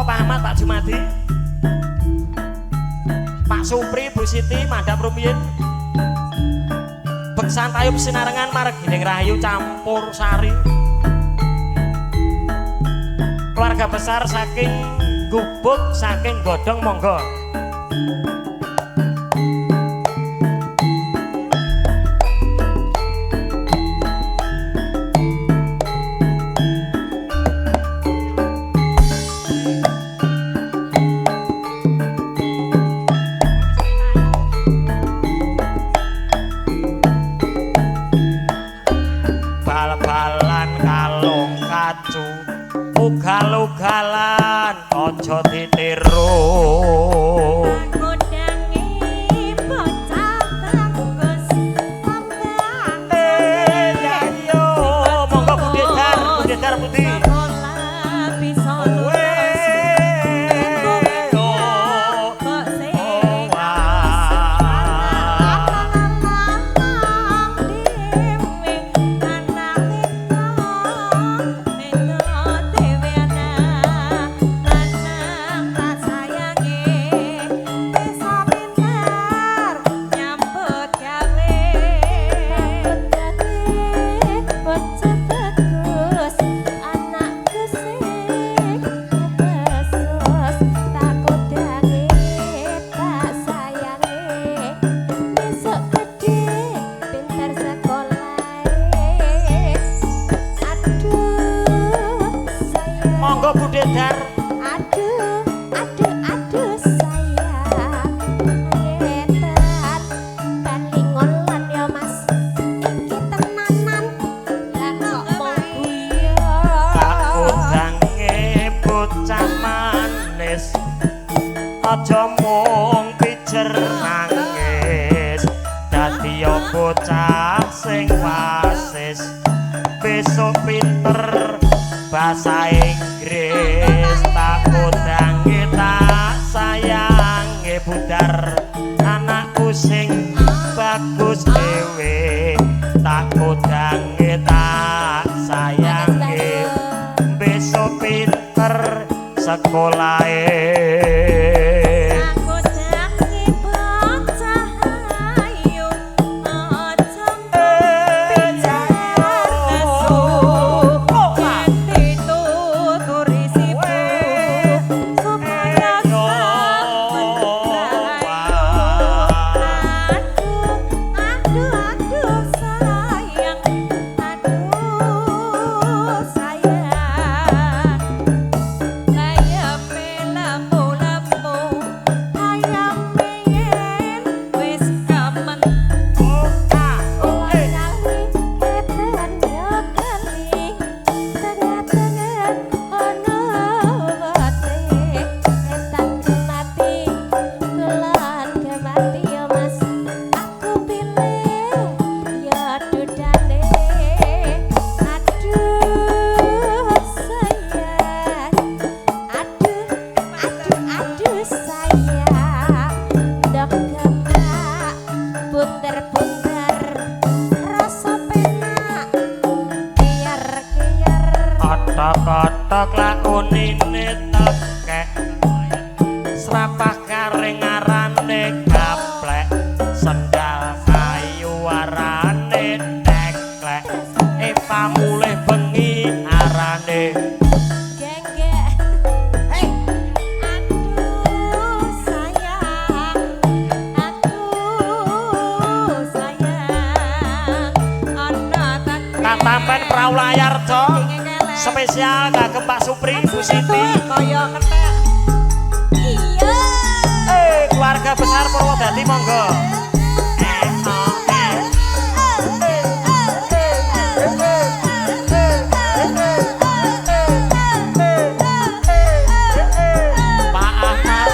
Monggo Pak Ahmad, Pak Jumadi, Pak Supri, Bu Siti, mandhap rumiyin. Beksan tayub sinarengan margining rahayu campur sari. Keluarga besar saking Gubuk, saking Godong, monggo. Bal-balan kalung kacu, ugal-ugalan aja ditiru. Ngodangi bocah bagus tambah. Ya yo, monggo Bude Dar, Bude Dar putih. Sekolah bisa lulus. Kok sing Monggo Bude Dar. Aduh, aduh, aduh sayang. Ngetan bali ngolan ya Mas. Iki tenanan lah kok mung guyon. Kakudange bocah manis, aja mung pijer nangis. Dadi yo bocah sing wasis, besok pinter bahasa Inggris. Tak kudange tak sayange budar, anakku sing bagus dhewe. Tak kudange tak sayange, besok pinter sekolahe. Kakudange bocah ayu, aja pijer nesu. Dituturi sibu supaya aduh, aduh, aduh sayang, aduh sayang. Ayame lemu-lemu, ayame yen wis kemen. Puter-puter rasa penak kiar-kiar. Kotok-kotok lakonine tekek, srapah garing arane gaplek, sendal kayu arane teklek, pamulih bengi arane genggek. Hei, aduh sayang, aduh sayang, ana tak katampen prau layar cok spesial kagem Pak Supri, Bu Siti. Kaya kethek. Iya. Keluarga besar Purwodadi monggo. Pak Ahmad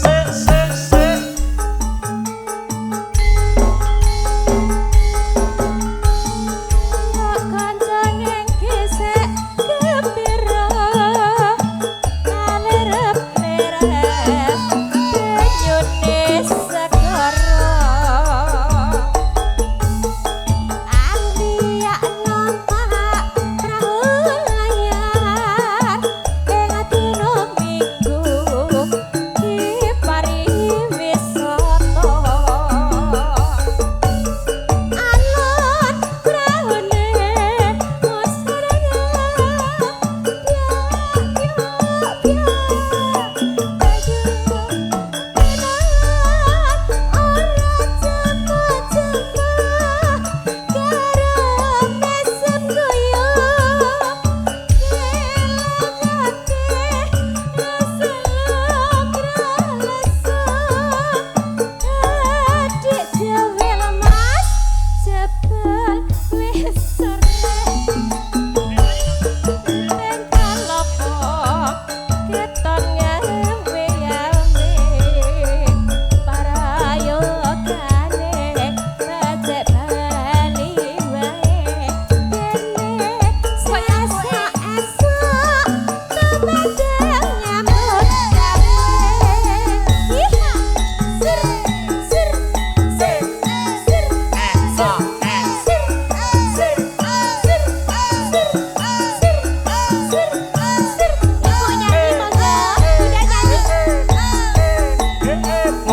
Sik sik sik. Kok kancane gesek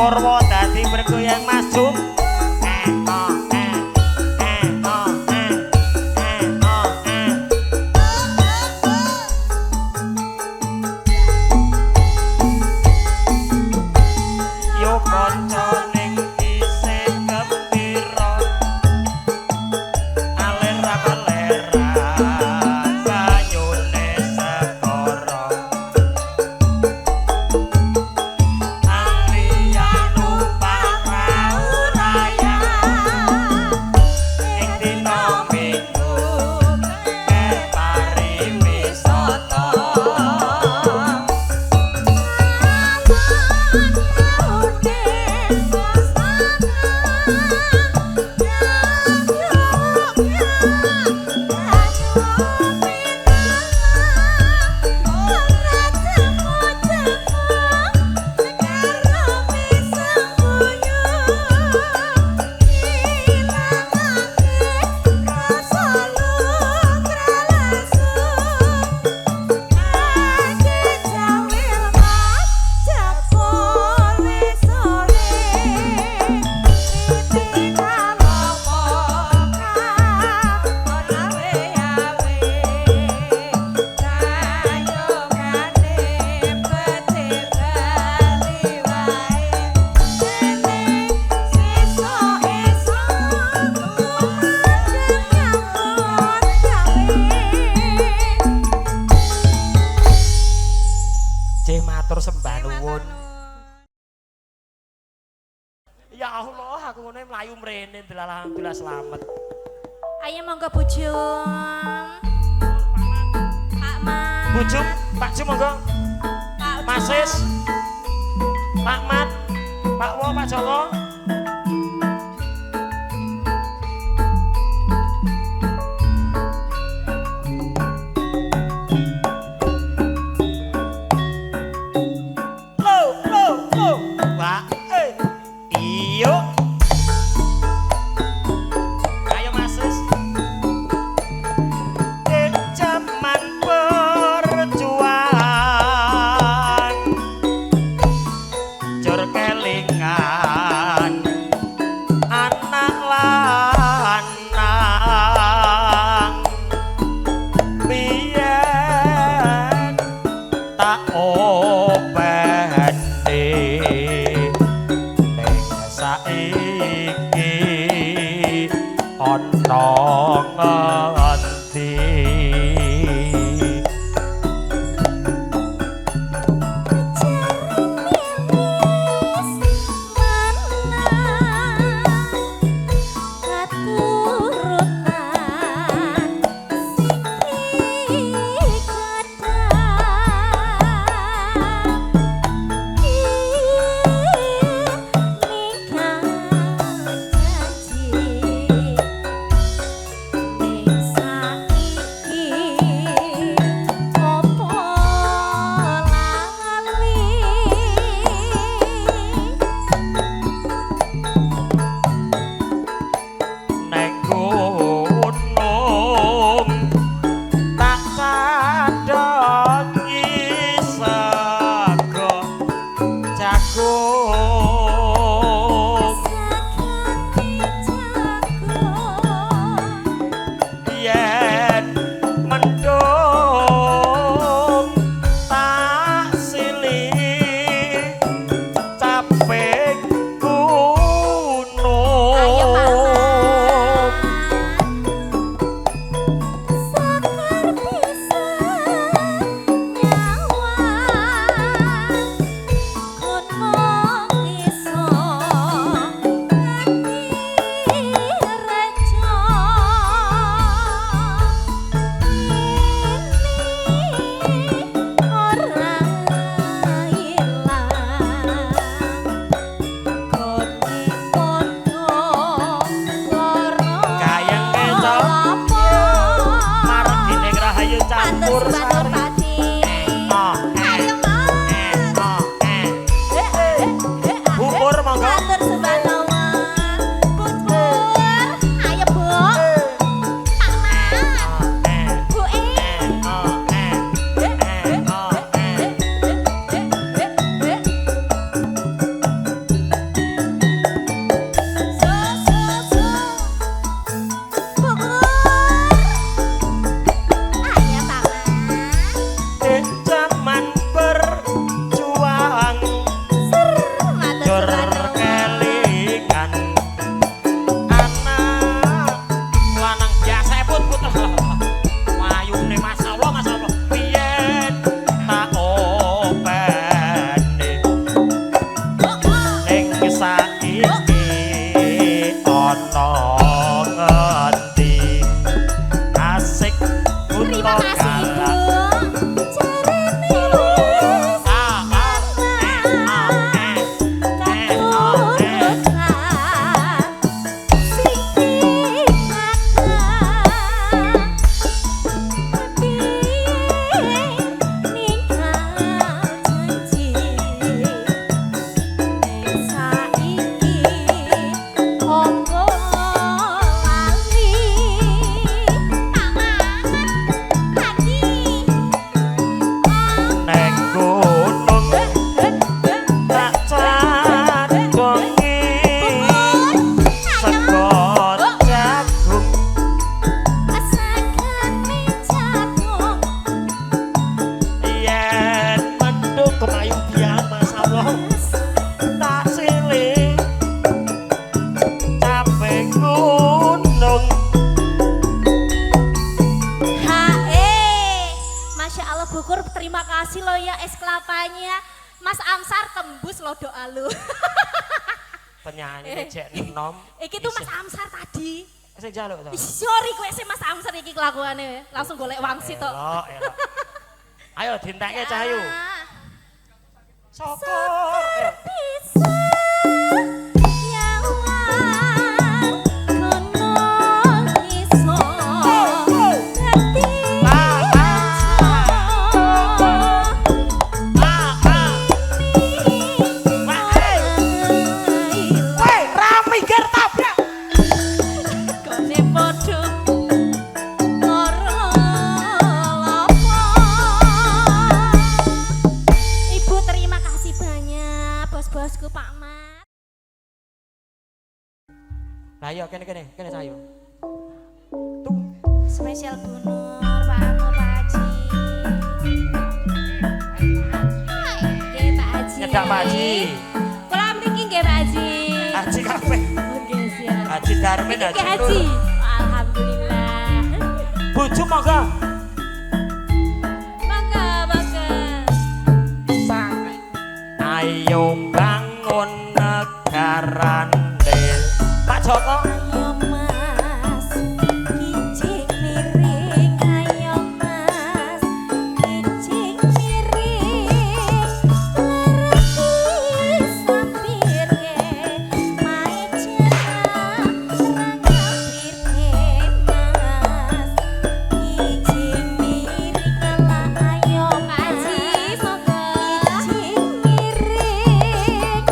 Purwodadi bergoyang Mas Jum. Yo kanca ning isih gembira, alir alera banyune segara. Aliya numpak prau raya ing dina Minggu pariwisata. Jeh matur sembah nuwun. Ya Allah, aku ngono mlayu mrene, alhamdulillah slamet. Ayo monggo Bujum. Pak Mat. Bujum, Pak Jum monggo. Pak Mas Sis. Pak Mat, Pak Wo, Pak Joko. Lo, lo, lo. Wah, eh. Iyo. Ayo Mas Sis. Jaman perjuangan jur kelingan anak lanang biyen tak openi ning saiki Amsar tembus lodok alu. Penyanyi jek enom. Iki tuh Mas Amsar tadi. Sing jaluk to. Ih, sorry kowe sih Mas Amsar iki kelakuane. Langsung golek wangsit tok. Elok, elok. Ayo dintekke Cahayu. Syukur. Ayo. Bisa nyawang kono iso dadi Ah, ah. Ah, ah. Wah, eh. Weh, rame ger tabrak. Kone padha lara lapa. Ibu terima kasih banyak bos-bosku Pak Mat. Lah iya kene kene, kene Cahayu. Tuh. Spesial Bu Nur, Pak Anur, Pak Haji. Nggih Pak Haji. Nyedak Pak Haji. Kula mriki nggih Pak Haji. Haji kabeh. Nggih siap. Haji Darmin, Niki Haji Haji. Nur. Alhamdulillah. Bojo monggo. Mangga, mangga. Ayo bangun negarane. Pak Joko. Ayo Mas, kijing miring, ayo Mas, kijing miring, lereti sapirke, mae jarang ngapirke Mas, kijing miring ala ayo Mas, kijing miring,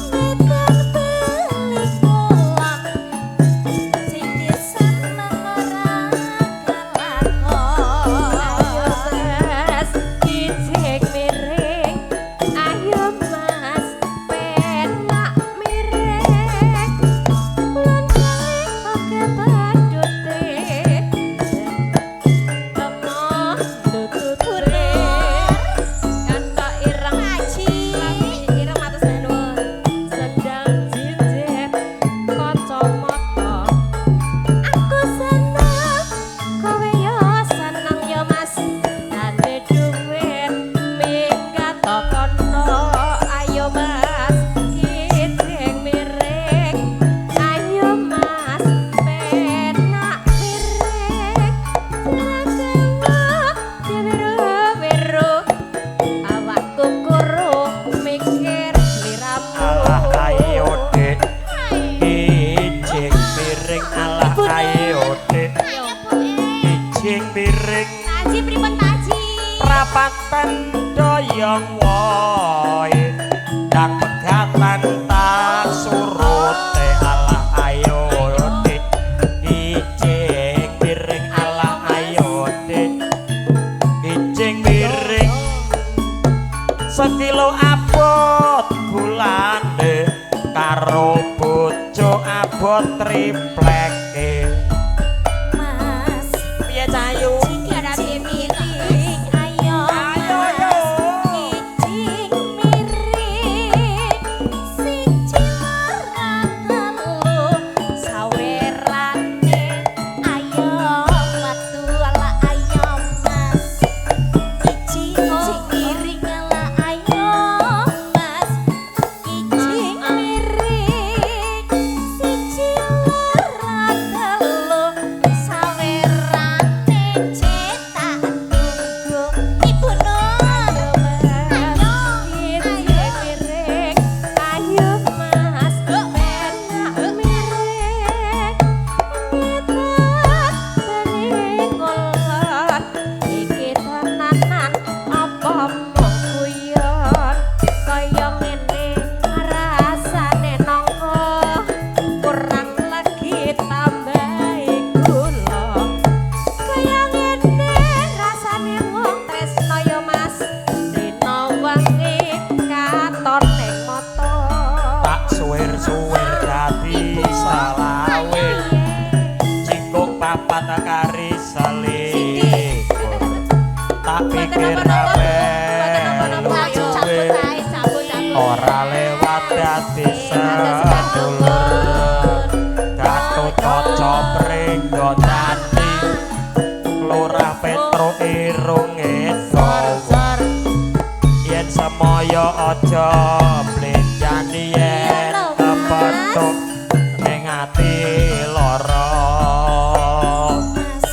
ngetan beli kolam. Sing diseneng ora kelakon. Ayo Mas, kijing miring. Ayo Mas, penak miring. Lan oke badute. Lemah tuture. Kantok ireng Haji. Ireng matur nuwun. Sendang jinjit kacamata. Aku seneng, kowe yo seneng yo Mas. Ane duit minggat kono. Ayo Mas, kijing miring. Ayo Mas, penak miring. Lagawa dhewe-weru. Awakku kuru mikir sliramu. Alah ayo Dik. Kijing miring alah ayo Dik. Kijing miring. Pak Haji pripun Pak Haji? Prapatan doyong woe. Dang pegatan tak surute alah ayo Dik. Kijing miring alah ayo Dik. Kijing miring. Sekilo abot gulane karo bojo abot tripleke. Mas, Piye Cahayu? kijing miring, ayo Ayo, Mas, yo. kijing miring, siji ora telu, sawerane, ayo metu ala ayo Mas, kijing miring ala ayo Mas, kijing miring, siji ora telu, sawerane cetak tunggu Ibu Nur. Ayo, kijing miring, ayo Mas, penak miring, ngetan bali ngulon, iki tenanan apa mung guyon, kaya ngene rasane nangka kurang legi tambahi gula. Kaya ngene rasane wong tresno ya Mas, dina wengi katon ning mata. Tak suwir-suwir dadi salawe. Cingkuk papat kari selikur. Tak pikir melu duwe ora lewat dadi sedulur. Gatut Kaca Pringgodadi Lurah Petro irunge dawa. Yen Semoyo aja blenjani yen kepethuk ning ati lara. Mas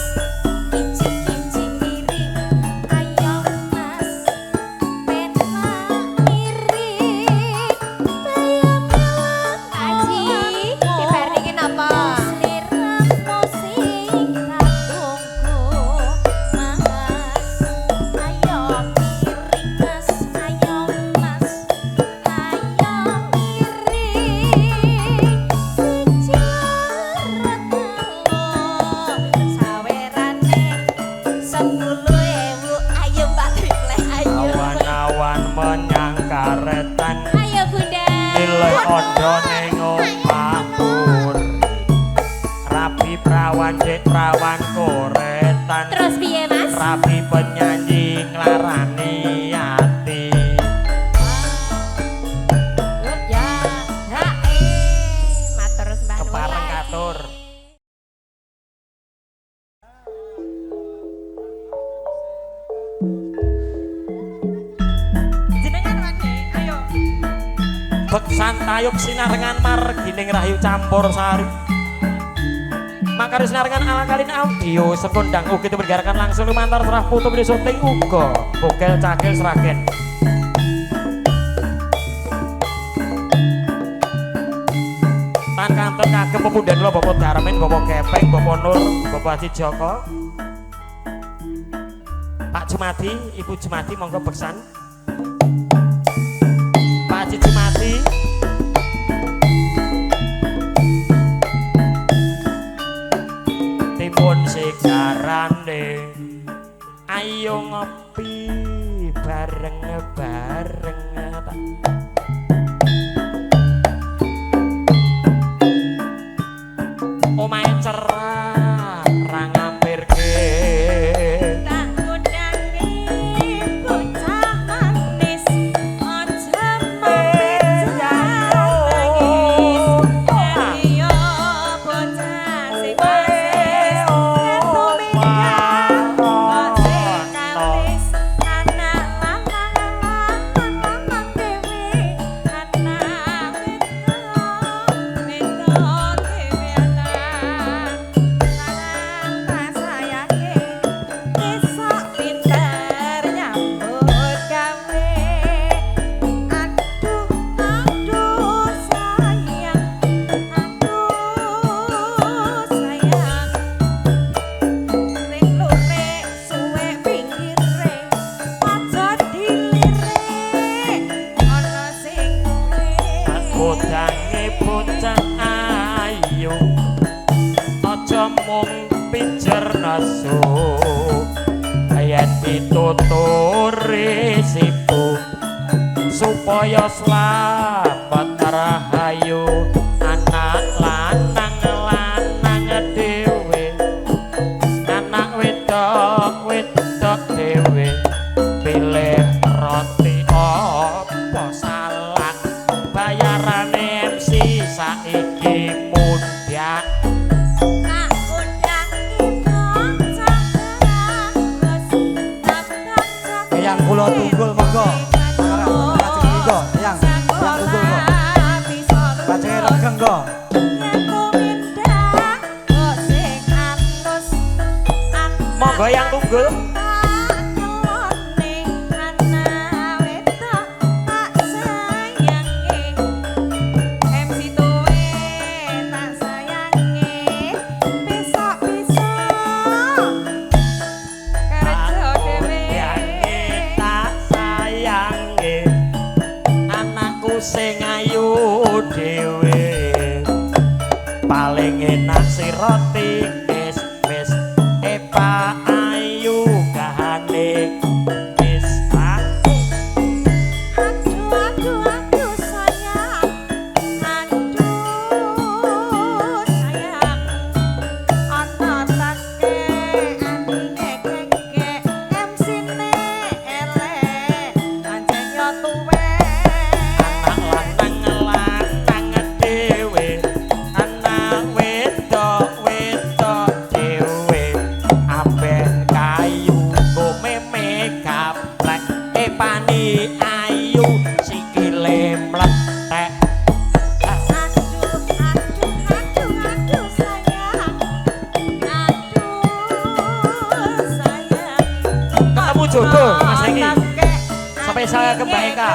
kicik-kicik miring ayo mas penak miring bayam Aji, dibarengi napa? Sliramu sing tak tunggu mas ayo miring mas ayo mas ayo miring siji loro telu Sawerane 10.000. Ayo Mbak Triplek, ayo. Awan-awan menyang karetan ayo bunda nilai ondo ning omah puri. Rabi prawan dek prawan koretan terus piye mas rabi penyanyi nglarani ati. Ya, ya, matur sembah nuwun. Kepareng katur. Jenengan Wani, ayo. Beksan tayub sinarengan margining rahayu campur sari. Makari sinarengan ala kalin audio sekondang ugi dipergarakan langsung lumantar serah foto video syuting uga bokel cakil seragen. Tan kantor kagem pemudan kula Bapak Darmin, Bapak Gepeng, Bapak Nur, Bapak Haji Joko, Pak Jumadi, Ibu Jumadi monggo beksan. Pak Haji Jumadi. Timun sigarane ayo ngopi bareng-bareng tak. Omahe cerah ra ngampirke. Tak kondangi bocah manis, aja mampir nangis. Ayo bocah sing manis, tumindang kok sing kalis. Anak lanang lanang dhewe, anak wedok wedok dhewe anak. Lanang tak sayange, esok pinter nyambut gawe. Aduh, aduh sayang, aduh sayang. Ring lurik suwe pinggire, aja dilirik ana sing lurik. Kodange bocah ayu aja mung pijer nesu yen dituturi sibu supaya slamet rahayu. Anak lanang lanang dhewe, anak wedok wedok dhewe, pilih roti apa salak bayarane MC saiki mundhak. Tak kondangi bocah bagus, tak Eyang kula tunggul monggo. Lajeng monggo, Eyang. Eyang tunggul kok. Lajenge regeng kok. Monggo yang tunggul. Tak sayange anakku sing ayu dhewe, paling enak si roti kismis epa ayu kahane wis aku. Aduh, aduh, aduh sayang, aduh sayang. Ana take anine keke, MC-ne elek, pancen yo tuwek. Anak lanang lanang dhewe, anak wedok wedok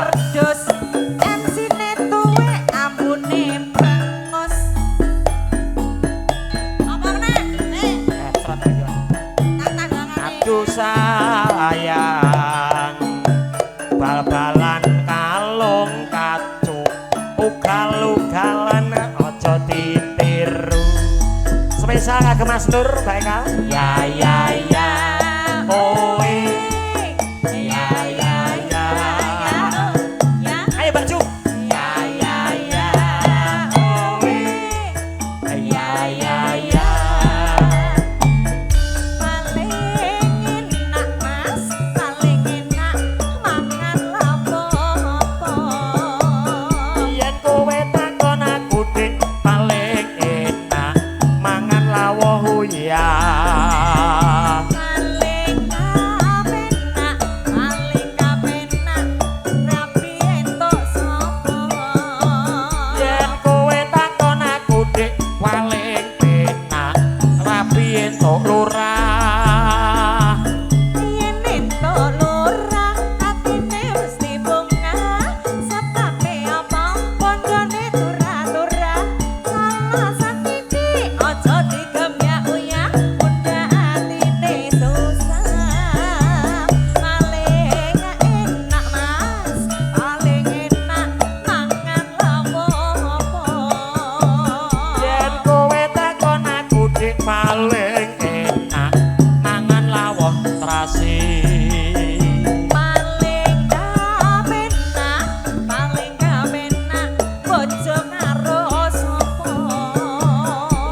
Kerdus MC-ne tuwek ambune prengus. Apa meneh? Eh, Serat lagi. Tak tanggangane. Aduh sayang, bal-balan kalung kacu, ugal-ugalan aja ditiru. Spesial kagem Mas Nur Baikal. Ya ya ya. Oh ya ya ya. Ya. Ayo Mbak Ju. Ya ya ya. Oh ya ya ya. Paling enak Mas, paling enak mangan lapo-lapo. Yen kowe takon aku dik paling enak mangan lawuh ya. Paling kapenak, paling kapenak rapi entuk sapa. Yen kowe takon aku dik paling penak rapi entuk lurah. Yen entuk lurah atine mesti bungah. Sebabe apa bondone turah-turah. Salah sakiti aja digemyak-uyah, unda atine susah. Paling enak Mas, paling enak mangan lapo-lapo. Yen kowe takon aku dik paling enak mangan lawuh terasi. Paling kapenak, paling kapenak bojo karo sapa.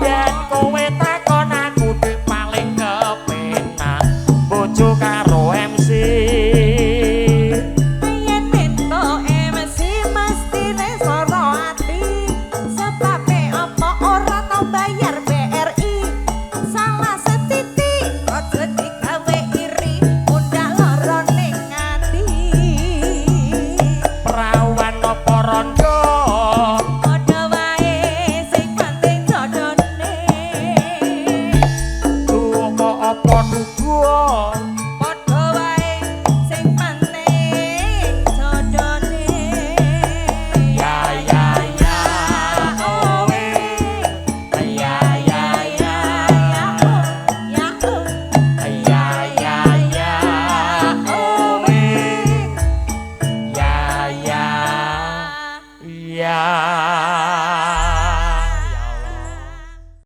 Yen kowe takon aku dik paling kepenak bojo karo MC. Yen entuk MC mestine soro ati. Sebabe apa ora tau bayar BRI. Salah setitik aja digawe iri, undang lara ning ati. Perawan apa rondo? Padha wae sing penting jodone. Duka apa duga? Padha wae sing penting jodone. Ya ya ya oh ya ya ya Ya oh ya ya ya oh ya ya ya.